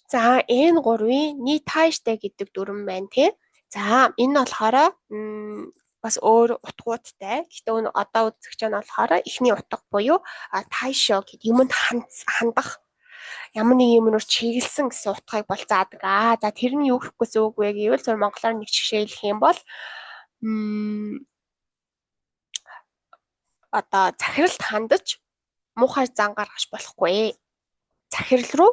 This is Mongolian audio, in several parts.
За, N3-ийн に対して гэдэг дүрэм байна, тий. За, энэ нь болохоор бас өөр утгуудтай. Гэхдээ энэ одоо үзэж байгаа нь болохоор эхний утга буюу 対象 гэдэг юмд хандах, ямар нэг юм руу чиглэсэн гэсэн утгыг бол заадаг. Аа, за, тэр нь юу гэсэн үг вэ гэвэл зөв монголоор нэг жишээ хэлэх юм бол одоо захиралд хандаж муухай зан гаргаж болохгүй. Захирал руу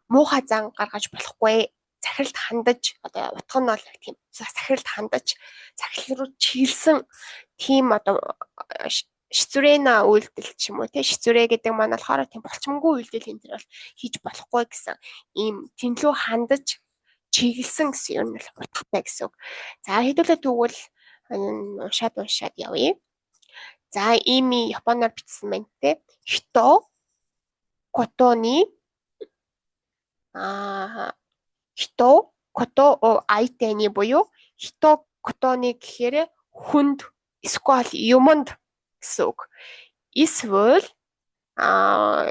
муухай зан гаргаж болохгүй. Захиралд хандаж, одоо утга нь бол тийм, захиралд хандаж, захирал руу чиглэсэн тийм одоо 失礼な үйлдэл ч юм уу, те, 失礼 гэдэг маань болохоор тийм болчмонгүй үйлдэл энэ тэр бол хийж болохгүй гэсэн ийм тэнлүү хандаж чиглэсэн гэсэн юм бол утгатай гэсэн үг. За, хэдүүлээ тэгвэл уншаад уншаад явъя. За, 意味 японоор бичсэн байна, те. 人ことに人ことを相手に буюу 人ことに гэхээр хүнд эсвэл юмд гэсэн үг. Эсвэл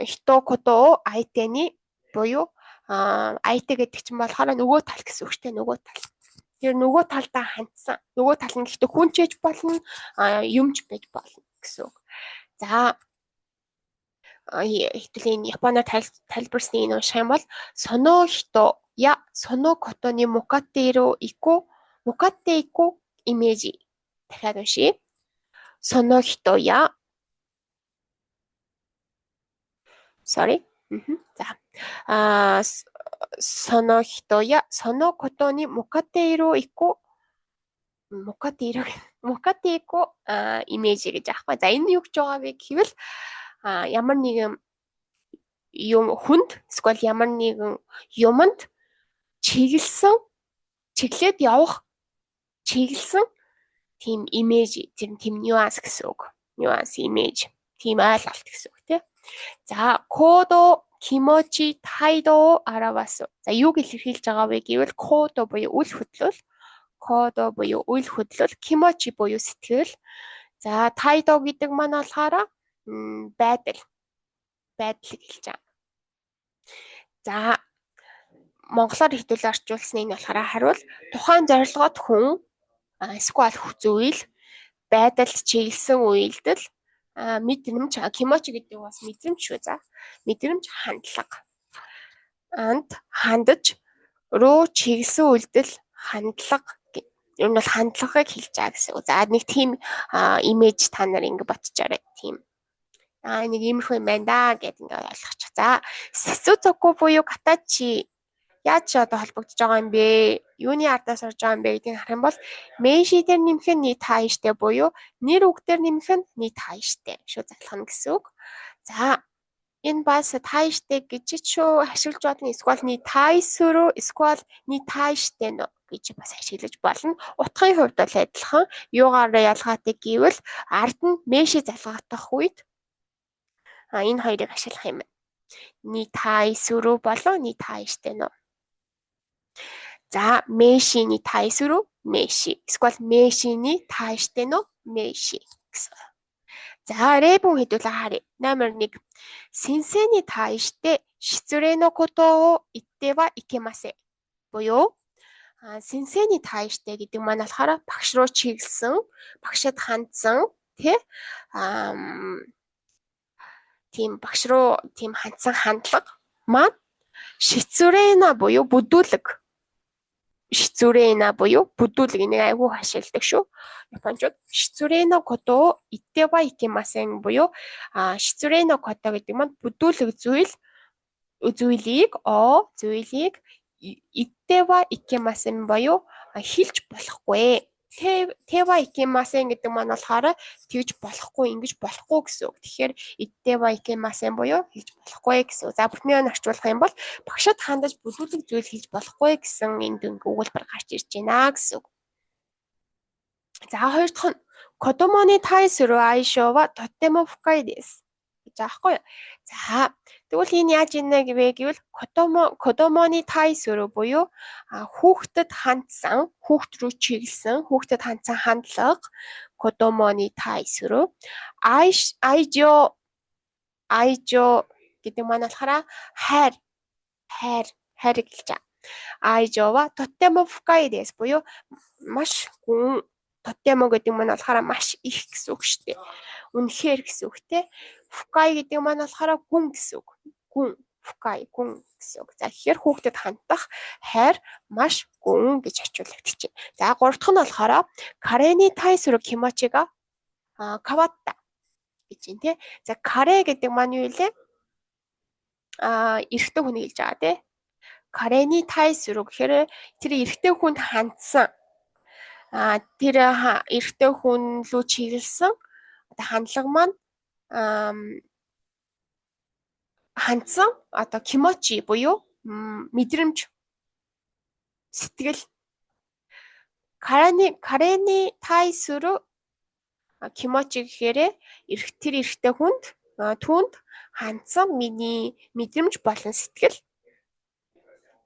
人ことを相手に буюу 相手 гэдэг чинь болохоор нөгөө тал гэсэн үг шүү дээ, нөгөө тал. Тэр нөгөө талдаа хандсан. Нөгөө тал нь гэхдээ хүн ч байж болно, юмч байж болно гэсэн үг. За, хэдүүлийн японоор тайлбарсны энэ унших юм бол その人やそのことに向かっているいく向かっていくイメージ дахиад уншъя. その人や sorry. За. あその人やそのことに向かっているいく向かっている向かっていくイメージгэж аахгүй. За, энэ юу гэж байгаа вэ гэвэл ямар нэгэн юм хүнд эсвэл ямар нэгэн юмд чиглэсэн, чиглээд явах, чиглэсэн тийм имиж, тэр тийм нюанс гэсэн үг. Нюанс, имиж, тийм ойлголт гэсэн үг, тий. За, 行動気持ち態度を表す. За, юуг илэрхийлж байгаа вэ гэвэл 行動 буюу үйл хөдлөл, 行動 буюу үйл хөдлөл, 気持ち буюу сэтгэл. За, 態度 гэдэг маань болохоор байдал. Байдлыг хэлж байгаа. За, монголоор хэдүүл орчуулсны энэ болохоор харуул тухайн зорилгод хүн эсвэл зүйл байдалд чиглэсэн үйлдэл, мэдрэмж, 気持ち гэдэг бас мэдрэмж шүү, за, мэдрэмж, хандлага анд хандаж руу чиглэсэн үйлдэл, хандлага, ер нь бол хандлагыг хэлж байгаа гэсэн үг. За, нэг тийм имиж та нар ингэ бодчоорой. Тийм нэг иймэрхүү юм байна да гэд ингээ ойлгочих. За, 接続 буюу 形 яаж одоо холбогдож байгаа юм бэ? Юуны ардаас орж байгаа юм бэ гэдгийг харах юм бол 名詞 дээр нэмэх нь に対して буюу нэр үг дээр нэмэх нь に対して шүү залхана гэсэн үг. За, энэ бас 対して гэж ч шүү ашиглаж болно. Эсвэл に対する эсвэл に対しての гэж бас ашиглаж болно. Утгын хувьд бол адилхан. Юугаараа ялгаатай гэвэл ард нь 名詞 залгагдах үед энэ хоёрыг ашиглах юм байна. に対する болон に対しての. За, 名詞に対する名詞 эсвэл 名詞に対しての名詞 гэсэн. За, 例文хэдүүлээ харъя. Номер 1. 先生に対して失礼なことを言ってはいけません. Буюу 先生に対して гэдэг маань болохоор багш руу чиглэсэн, багшид хандсан, тий? Тийм багш руу тийм хандсан хандлага маань 失礼な буюу бүдүүлэг, 失礼な буюу бүдүүлэг, энийг айгүй ашигладаг шүү. Японочууд 失礼なことを言ってはいけません буюу 失礼なこと гэдэг маань бүдүүлэг зүйл, зүйлийг зүйлийг 言ってはいけません буюу хэлж болохгүй. てはいけません гэдэг маань болохоор тэгж болохгүй, ингэж болохгүй гэсэн үг. Тэгэхээр 言ってはいけません буюу хэлж болохгүй гэсэн үг. За, бүтнээр нь орчуулах юм бол багшид хандаж бүдүүлэг зүйл хэлж болохгүй гэсэн энд ингэ өгүүлбэр гарч ирж байна гэсэн үг. За, хоёр дахь нь 子供に対する愛情はとても深いです гэж байгаа байхгүй юу? За, тэгвэл энэ яаж ийнэ гэвэ гэвэл 子供に対する буюу хүүхдэд хандсан, хүүхд рүү чиглэсэн, хүүхдэд хандсан хандлага 子供に対する愛愛情、愛情 гэдэг маань болохоор хайр, хайр, Хайрыг хэлж байгаа. 愛情はとても深いです буюу маш гүн. とても гэдэг маань болохоор маш их гэсэн үг шүү дээ. Үнэхээр гэсэн үг те. 深い гэдэг маань болохоор гүн гэсэн үг. Гүн, 深い гүн гэсэн үг. За, тэгэхээр хүүхдэд хандах хайр маш гүн гэж орчуулагдчихэв. За, гурав дахь нь болохоор 彼に対する気持ちが変わった гэж байна те. За, 彼 гэдэг маань юу вэ? Эрэгтэй хүнийг хэлж байгаа те. 彼に対する гэхээр тэр эрэгтэй хүнд хандсан, тэр эрэгтэй хүн лүү чиглэсэн одоо хандлага маань, хандсан одоо 気持ち буюу мэдрэмж, сэтгэл. 彼に対する気持ち гэхээр тэр эрэгтэй хүнд, түүнд хандсан миний мэдрэмж болон сэтгэл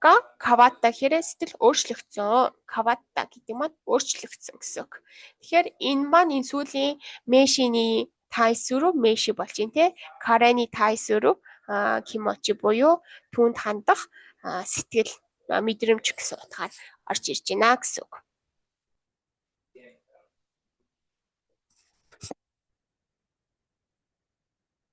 が変わった гэхээр сэтгэл өөрчлөгдсөн. 変わった гэдэг маань өөрчлөгдсөн гэсэн үг. Тэгэхээр энэ маань энэ сүүлийн 名詞 ний 対する名詞 болж байна те. 彼に対する気持ち буюу түүнд хандах сэтгэл, мэдрэмж гэсэн утгаар орж ирж байна гэсэн үг.